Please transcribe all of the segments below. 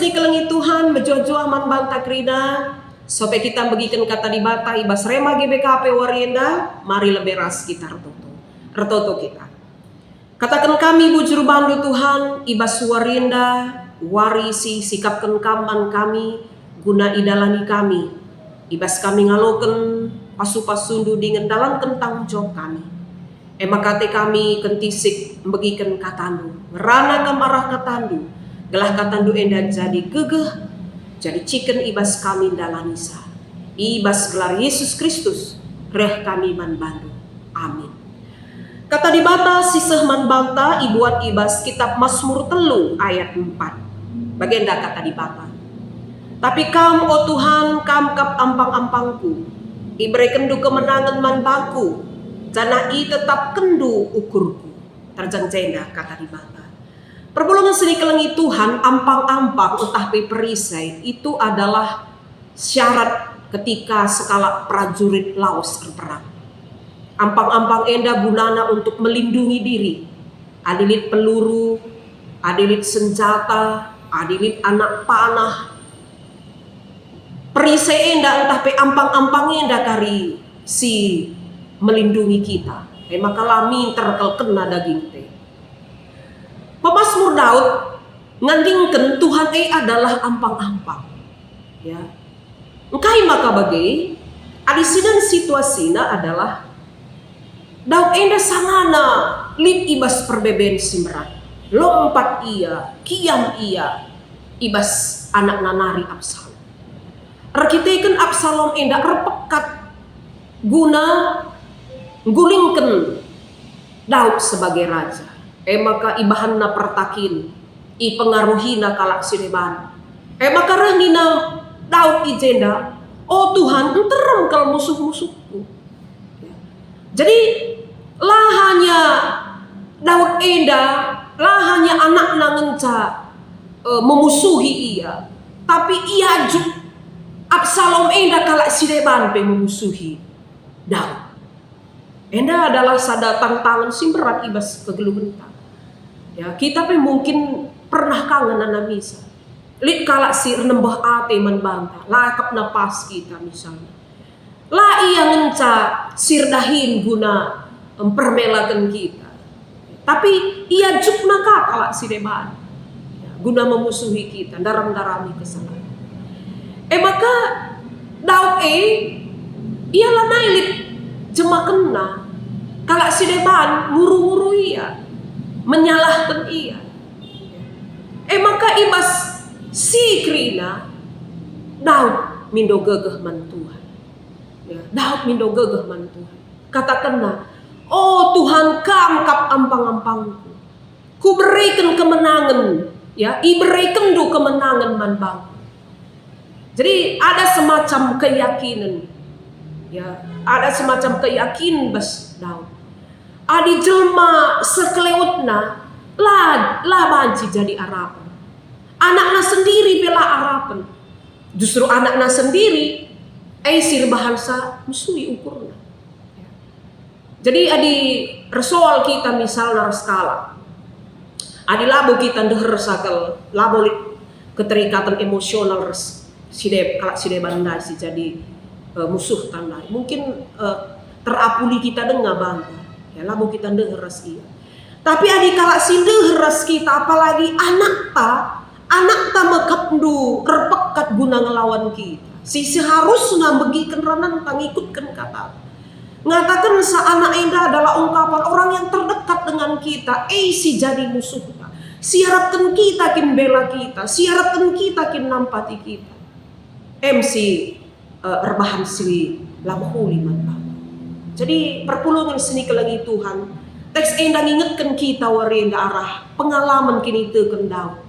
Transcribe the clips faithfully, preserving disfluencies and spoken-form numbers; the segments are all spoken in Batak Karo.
Ikelengi Tuhan, mejuah-juah man banta kerina, sope kita mbegiken kata Dibata i bas Rema G B K P wari enda, mari lebe ras kita ertoto. Ertoto kita. Kataken kami bujur bandu Tuhan, i bas wari enda, wari si sikapken Kam man kami, guna idalani kami, i bas kami ngaloken pasu-pasundu dingen ndalanken tanggung jawab kami. E maka ate kami kentisik mbegiken katandu, ngerana Kam arah katandu, gelah katandu enda jadi gegeh, jadi ciken i bas kami ndalanisa. I bas gelar Yesus Kristus, reh kami man bandu. Amin. Kata Dibata si seh man banta ibuat i bas Kitap Masmur telu ayat empat. Bagenda kata Dibata, "Tapi Kam, o Tuhan, Kam kap ampang-ampangku. IberekenNdu kemenangen man bangku, janah itetapkenNdu ukurku." Terjeng jenda kata Dibata. Perpulungen si ikelengi Tuhan, ampang-ampang ntah pe perisai itu adalah syarat ketika sekalak prajurit lawes erperang. Ampang-ampang enda gunana untuk melindungi diri. Adi lit peluru, adi lit senjata, adi lit anak panah, perisai enda ntah pe ampang-ampang enda kari si melindungi kita. E maka la minter kal kena dagingta. Pemasmur Daud ngandingken Tuhan e adalah ampang-ampang. Ya. Engkai maka bage? Adi sinen situasina adalah Daud enda sangana lit i bas perbeben si merat. Lompat ia, kiam ia i bas anakna nari Absalom. Erkiteken Absalom enda erpekat guna nggulingken Daud sebagai raja. E maka ibahanna pertakin, ipengaruhina kalak si deban. E maka reh nina Daud i jenda, "O Tuhan, nterem kal musuh-musuhku." Jadi, la hanya Daud enda, la hanya anakna ngenca, eh, memusuhi ia, tapi iajuk Absalom enda kalak si deban pe memusuhi Daud. Enda adalah sada tantangan si berat i bas kegeluhenta. Ya, kita pe mungkin pernah ka ngenanamisa. Lit kalak si ernembeh ate man banta, la akapna pas kita misalna. La ia ngenca si erdahin guna mpermelaken kita. Tapi iajukna ka kalak si deban, ya, guna memusuhi kita, ndaram-ndarami kesalahen. E maka Daud e, ia lanai lit jemakenna, kalak si deban nguru-nguru ia, menyalahken ia. E maka i bas si kerina, Daud mindo gegeh man Tuhan. Ya, Daud mindo gegeh man Tuhan. Katakenna, "O Tuhan, Kam kap ampang-ampangku. Kubereken kemenangen, ya, iberekenNdu kemenangen man bangku." Jadi ada semacam keyakinan, ya, ada semacam keyakinan bas Daud. Adi jelma sekelewetna la, la banci jadi arapen. Anakna sendiri pe la arapen. Justru anakna sendiri, e si erbahansa mesui ukurna. Jadi adi ersoal kita misalna ras kalak, adi labo kita ndeher sakel, labo lit keterikatan emosional ras si deb-, kalak si deban ndai si jadi, eh, musuh tandai. Mungkin, eh, terapuli kita denga banta, ya, labo kita ndeher ras ia. Tapi adi kalak si ndeher ras kita, apalagi anakta, anakta mekapndu erpekat guna ngelawan kita, si seharusna megiken rananta ngikutken kata. Ngatakensa anak enda adalah ungkapan orang yang terdekat dengan kita, e si jadi musuhta. Si arapken kita kin bela kita, si arapken kita kin nampati kita. Em si, eh, erbahan si la mehuli man banta. Jadi perpulungen si ikelengi Tuhan, teks enda ngingetken kita wari enda arah pengalaman kiniteken Daud.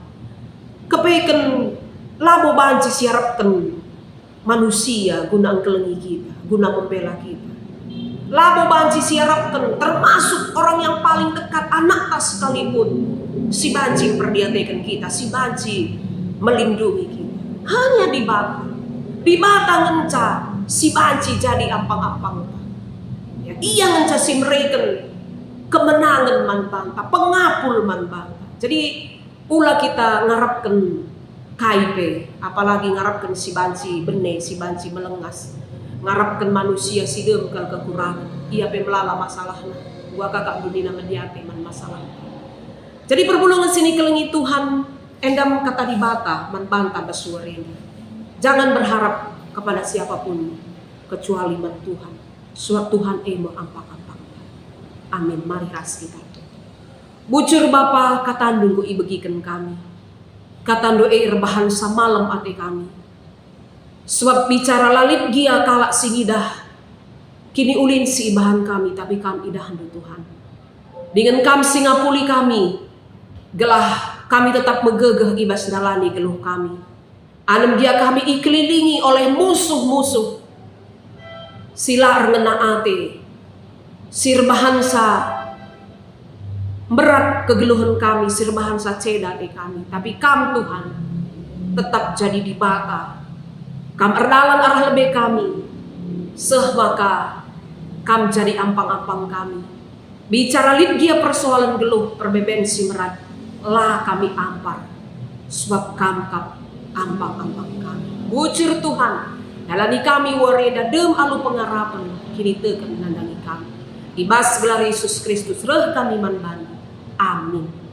Kepeken labo banci si arapken manusia guna engkelengi kita, guna membela kita. Labo banci si arapken, termasuk orang yang paling dekat, anakta sekalipun, si banci mperdiateken kita, si banci melindungi kita. Hanya Dibata. Dibata ngenca si banci jadi ampang-ampangta. Ya, Ia ngenca si mereken kemenangen man banta, pengapul man banta. Jadi, ula kita ngarapken Kai pe, apalagi ngarapken si banci bene, si banci melengas, ngarapken manusia si dem kal kekurangen, ia pe melala masalahna, uga kakak dunina mediate man masalahna. Jadi perpulungen si nikelengi Tuhan, endam kata Dibata man banta bas wari enda. Jangan berharap kepada siapapun kecuali man Tuhan, sebab Tuhan e me ampang-ampangta. Amin. Mari ras kita. Bujur Bapa, katandu enggo ibegiken kami. Katandu e erbahansa malem ate kami. Sebab bicara la lit gia kalak si ngidah kiniulin si ibahan kami, tapi Kam idahndu, Tuhan. Dingen Kam si ngapuli kami, gelah kami tetap megegeh i bas ndalani geluh kami. Anem gia kami ikelilingi oleh musuh-musuh si la erngena ate, si erbahansa mberat kegeluhen kami, si erbahansa ceda ate kami. Tapi Kam, Tuhan, tetap jadi Dibata. Kam erdalan arah lebe kami, seh maka Kam jadi ampang-ampang kami. Bicara lit gia persoalen geluh perbeben si merat, la kami ampar, sebab Kam kap ampang-ampang kami. Bujur Tuhan, dalani kami wari enda dem alu pengarapen kiniteken nandangi kami. I bas gelar Yesus Kristus reh kami man Bandu. Amin.